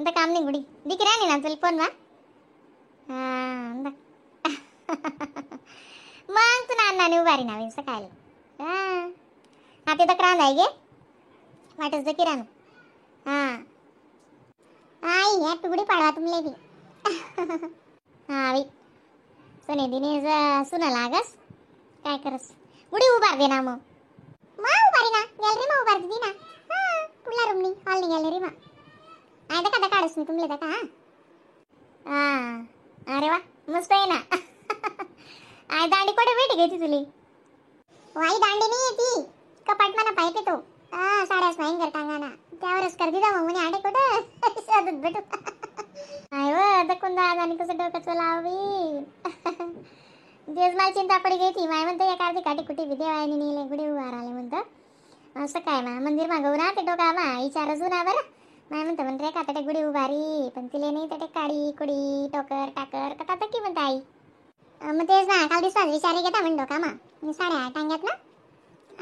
आता काम नाही गुडी दिकी राणी ना तुला फोन मा. हा मग तू नाना उभारी ना सकाळी. हा हा ते तक्रार नाही गे वाटच the किराणा. हा आई हॅपी गुढी पाडवा तुमले बी. हा बाई सुने दिने सुना लागस काय करस गुढी उभार दे ना मग. मा उभारी ना गॅलरी मा उभार दी ना. हा पुढला रूमनी हॉलनी गॅलरी मा I दका काढस मी तुमले दका. हा हा अरे वा मस्त आहे ना. I दांडी कुठे भेटी घेते तुली? वाई दांडी नाही ती कपाट मना पाहिजे तो. हा साड्याच नाही घर टांगाना त्यावरच कर दिदा मग म्हणे आडे कुठं शोधत भेटू. I व दकून दादा आणि कसं डोक्याचं लावी दिवस मला चिंता पडी गई माय म्हणतो एका अर्धी काठी कुठे बी देवायने नेले गुढी उभार आले म्हणतं. असं काय मा मंदिर मागवू ना ते डोका मा विचारच ना बरं. माय म्हणतं म्हण रे का तटे गुढी उभारी पण तिले नाही तटे काडी कुडी टोकर टाकर कथा तर की म्हणता आई. मग तेच ना काल दिवसाच विचारी घेता म्हण डोका मा मी साड्या टांग्यात ना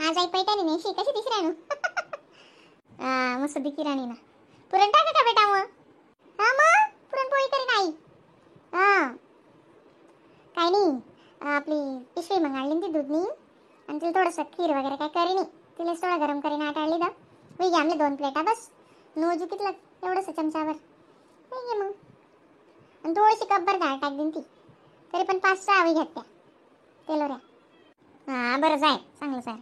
आज आई पैठणी नेशी कशी दिसरा राणू. हा मस्त दिकी राणी ना. पुरण टाका का बेटा मग? हा मग पुरणपोळी करीन आई. हा काय नाही आपली पिशवी मग आणली ती दूधनी आणि तिला थोडंसं खीर वगैरे काय करीनी तिला थोडं गरम करीन आट आणली तर होई घ्या आमले 2 प्लेटा बस नोजू कितलं एवढंसं चमचावर होई घे मग. आणि थोडीशी कपभर डाळ टाक देईन ती तरी पण 5-6 हवी घ्यात त्या तेलोऱ्या. हां बरं जाय चांगलं जाय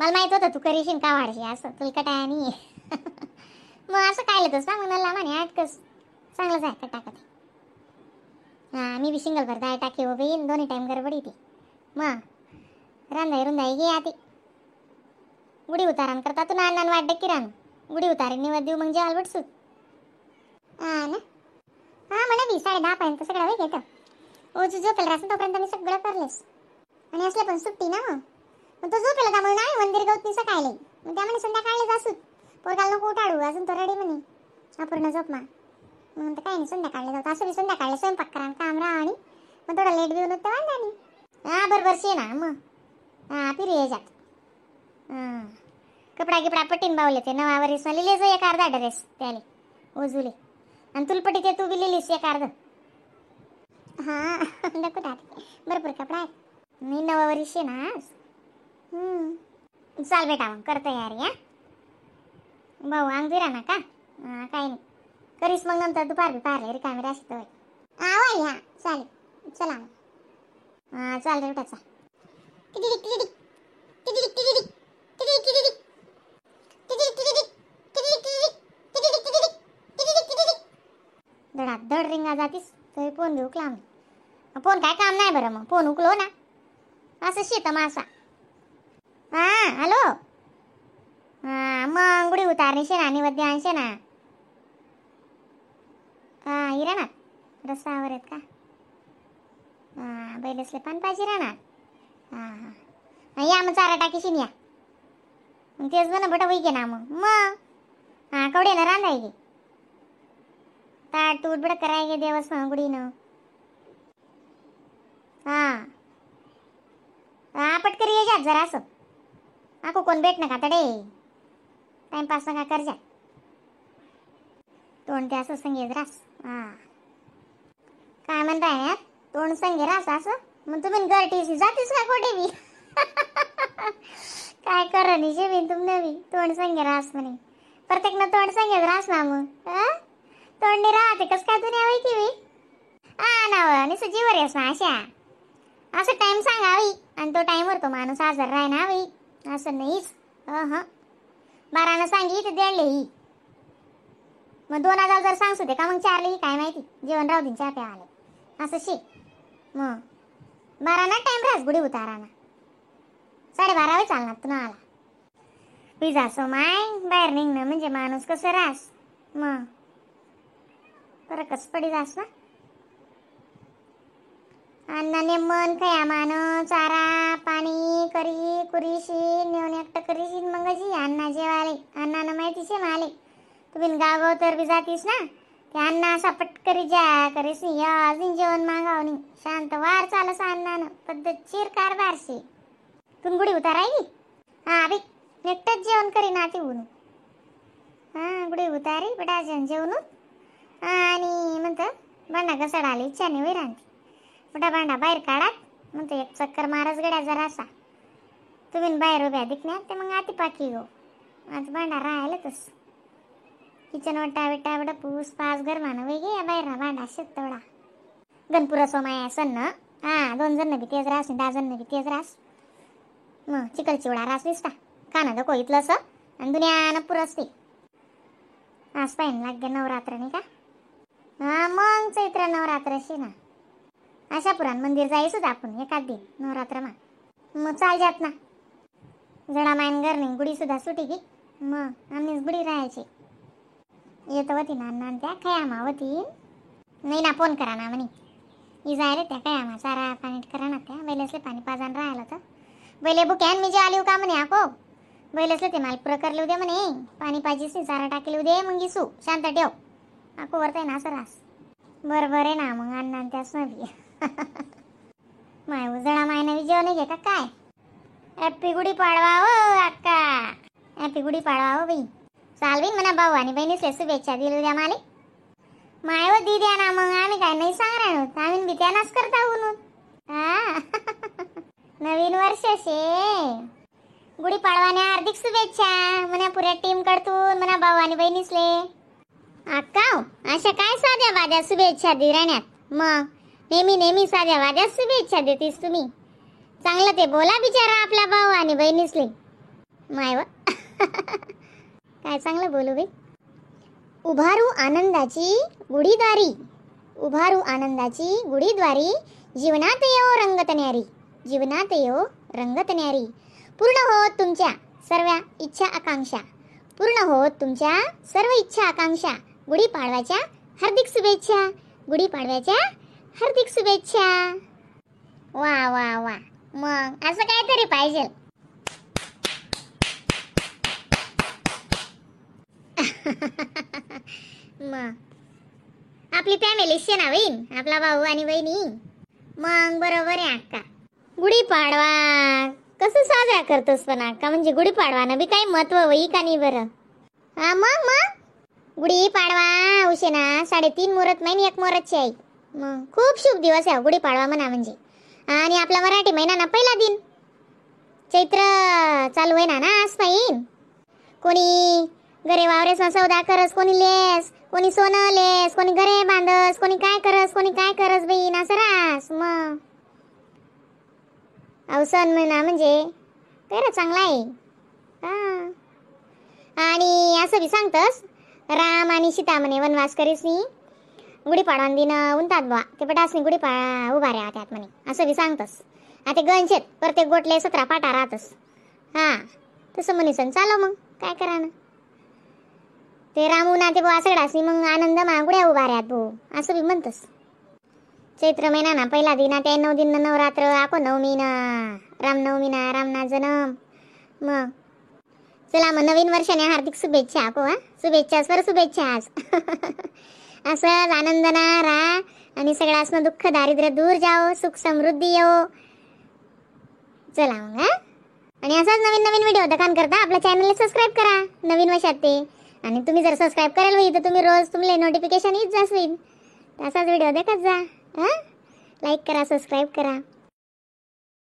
मला माहीत होतं तू करीशील का वाढशी असं तुला कटाया नाही. मग असं काय तसं ना मग नल्ला म्हणे आटकस चांगलं जाय का टाकत. हां मी बी सिंगल भर डाळ टाकी हो बाई दोन्ही टाईम गडबडी ती मग रांधाई रुंदाई घे आती गुढी उतारान करता तू नान वाट की रान गुढी उतारे निवत देऊ मग जेवायला बटसू. हा ना हां म्हणा बी 10:30 पर्यंत सगळं वेळ घेतं ओजू झोपेल राहत तोपर्यंत मी सगळं करलेस आणि असले पण सुट्टी ना मग मग तो झोपेल होता म्हणून नाही मंदिर गवत नाही सकाळी मग त्यामुळे संध्याकाळी जासू पोरगाला नको उठाडू अजून तो रडी म्हणे अपूर्ण झोप मा मग काय नाही संध्याकाळी जातो असं बी संध्याकाळी स्वयंपाक करा काम राहा आणि मग थोडा लेट बी होऊन तर वांदा नाही. हां बरोबर शे ना मग. हां फिरी याच्यात हां कपडा गिपडा पट्टीन बावले ते नवा वरीस लिहिलेच एक अर्धा ड्रेस त्याले ओजुले आणि तुलपटी ते तू बी लिहिलीस एक अर्ध. हां नको भरपूर कपडा आहे मी नवा वरीस शे ना. चाल बेटा मग कर तयारी. हा भाऊ अंग ना का? हां काही नाही करीस मग नंतर दुपार बी पारले रिकामी राशी तर. हा वाई हा चालेल चला मग. हां चाल रे बेटा चाल. धडाधड रिंगा जातीस तरी फोन घेऊ उकला. फोन काय काम नाही बरं मग फोन उकलो ना असं शेत मासा. हां हॅलो हां मग गुढी उतारणी शे ना निवद्य आणशे ना. हां हिराणात रस्त्यावर आहेत का? हां बैलसले पान पाहिजे राहणार. हां हां या मग चारा टाकीशीन या मग तेच बन बटा वै ना मग मग. हां कवडे ना रांधाय गे ताट तूट बड कराय गे देवस मग गुढीनं. हां हां पटकरी ये जात जरा असं आको कोण भेट नका तडे टाइमपास नका कर जा तोंड ते असं संगे रास. हां काय म्हणताय यार तोंड संगे रास असं मग तुम्ही गरटीशी जातीस का कोठे बी? काय करा नाही जेवीन तुम नवी तोंड संगे रास म्हणे प्रत्येक ना तोंड संगे रास ना मग तोंड राहते कसं काय दुनिया होई की हा ना निसं जीवर येस ना अशा असं टाइम सांगावी आणि तो टाइमवर तो माणूस हजर राही ना बाई असं नाहीच. हं 12 सांगी तर 1:30 ही मग 2 जर सांगसू ते का मग 4 ही काय माहिती जेवण राहू दिन चहा प्यावाले असं शे मग 12 टाइम राहस गुढी उताराना 12:30 चालणार तुम्हाला पिझा असो माय बाहेर निघणं म्हणजे माणूस कसं रास मग बरं कसं पडी जास ना. अन्नाने मन खया मान चारा पाणी करी कुरीशी नेऊन एकटं करीशी मग जी अण्णा जेवाले अण्णानं माहिती शे माले तुम्ही गावगाव तर बी जातीस ना ते अण्णा असा पटकरी ज्या करीस या अजून जेवण मागाव शांत वार चालस अण्णानं पद्धतशीर कारभारशी. तुन गुढी उतारायली? हा बी एकटंच जेवण करी ना ते ऊन. हां गुढी उतारी बडा जेवण जेवण आणि म्हणतं भांडा घसाडा आली इच्छा नाही होई राहते मोठा भांडा बाहेर काढात म्हणतो एक चक्कर मारच गड्या जरासा तुम्ही बाहेर उभ्या दिखण्यात ते मग आती पाकी गो आज भांडा राहिलं तस किचन वटा विटा बिटा पूस पास घर माना वै गे बाहेर ना भांडा शेत तेवढा गणपुरा सोमाया सण ना. हा 2 जण बी तेच रास 10 जण बी तेच रास मग चिकल चिवडा रास दिसता खाणं नको इथलं असं आणि दुनियानं पुरसते. आज पाहिजे लाग नवरात्र नाही का. हा मग चैत्र नवरात्र शे ना अशा पुराण मंदिर जायचंच आपण एखाद दिन नवरात्र मा मग चाल जात ना जडा मायन घर नाही गुढी सुद्धा सुटी की मग आम्हीच गुढी राहायची येत होती ना अण्णा त्या खयामा होती नाही ना फोन करा ना म्हणे ही जाय रे त्या खयामा चारा पाणी करा ना त्या बैलेसले पाणी पाजान राहिलं तर बैले बुक्यान मी जे आली का म्हणे आको बैलेसले ते माल पुरं करले उद्या म्हणे पाणी पाजीस नाही चारा टाकेल उद्या मग इसू शांत ठेव आको वरताय ना असं रास बरोबर आहे ना मग अण्णा त्याच नवी माय उजळा माय नवी जेवण घे का काय. हॅपी गुढीपाडवा हो अक्का हॅपी गुढीपाडवा हो बाई चालवीन म्हणा भाऊ आणि बहिणीसले शुभेच्छा दिली द्या माले माय व दी द्या ना मग आम्ही काय नाही सांग राहिलो आम्ही बी त्यांनाच करता म्हणून. हा नवीन वर्ष शे गुढीपाडवाने हार्दिक शुभेच्छा म्हणा पुऱ्या टीम कडतून म्हणा भाऊ आणि बहिणीसले. अक्का अशा काय साध्या वाद्या शुभेच्छा दे राहण्यात मग नेहमी नेहमी साध्या वाद्या शुभेच्छा देतीस तुम्ही चांगलं ते बोला बिचारा आपला भाऊ आणि बहिणीसले माय व काय चांगलं बोलू बाई. उभारू आनंदाची गुढीद्वारी उभारू आनंदाची गुढीद्वारी जीवनात येवो रंगत न्यारी जीवनात येवो रंगत न्यारी पूर्ण होत तुमच्या सर्व इच्छा आकांक्षा पूर्ण होत तुमच्या सर्व इच्छा आकांक्षा गुढीपाडव्याच्या हार्दिक शुभेच्छा गुढीपाडव्याच्या हार्दिक शुभेच्छा. वा वा वा मग असं काहीतरी पाहिजे. मग आपली फॅमिली शे ना बहीण आपला भाऊ आणि बहिणी मग बरोबर आहे अक्का. गुढीपाडवा कसं साजरा करतोस पण अक्का म्हणजे गुढीपाडवा बी काही महत्व होई का नाही बरं. हा मग मग गुढीपाडवा उशे ना 3.5 मुहूर्त महिने 1 मुहूर्तची आई मग खूप शुभ दिवस आहे गुढीपाडवा म्हणा म्हणजे. आणि आपला मराठी महिना ना पहिला दिन चैत्र चालू आहे ना ना आज पाहिन कोणी घरे वावरेस सौदा करस कोणी लेस कोणी सोनं लेस कोणी घरे बांधस कोणी काय करस कोणी काय करस बाई ना सरास. मग अहो सण महिना म्हणजे काय चांगला आहे. हा आणि असं बी सांगतस राम आणि सीता म्हणे वनवास करीस नी गुढीपाडवा दिन उंतात बा ते पटासनी गुढीपाडा उभा रे त्यात म्हणे असं बी सांगतस. आता गंशेत प्रत्येक गोटले 17 पाटा राहतस. हा तसं म्हणे सण चालव मग काय करा ना ते रामू ना ते बुवा सगळासनी मग आनंद मा गुड्या उभा रे भाऊ असं बी म्हणतस. चैत्र महिना ना पहिला दिन त्या 9 दिन नवरात्र आको नवमी ना रामनवमी ना रामना जन्म. मग चला मग नवीन वर्षाने हार्दिक शुभेच्छा आको हा शुभेच्छा स्वर शुभेच्छा आज. असंच आनंदना राहा आणि सगळ्यासनं दुःख दारिद्र्य दूर जाओ सुख समृद्धी येवो. चला मग हा आणि असाच नवीन नवीन व्हिडिओ दखान करता आपल्या चॅनलला सबस्क्राईब करा नवीन वर्षात ते. आणि तुम्ही जर सबस्क्राईब कराल होईल तर तुम्ही रोज तुम्हाला नोटिफिकेशन येत जास होईल तसाच व्हिडिओ देखत जा. हां लाईक करा सबस्क्राईब करा.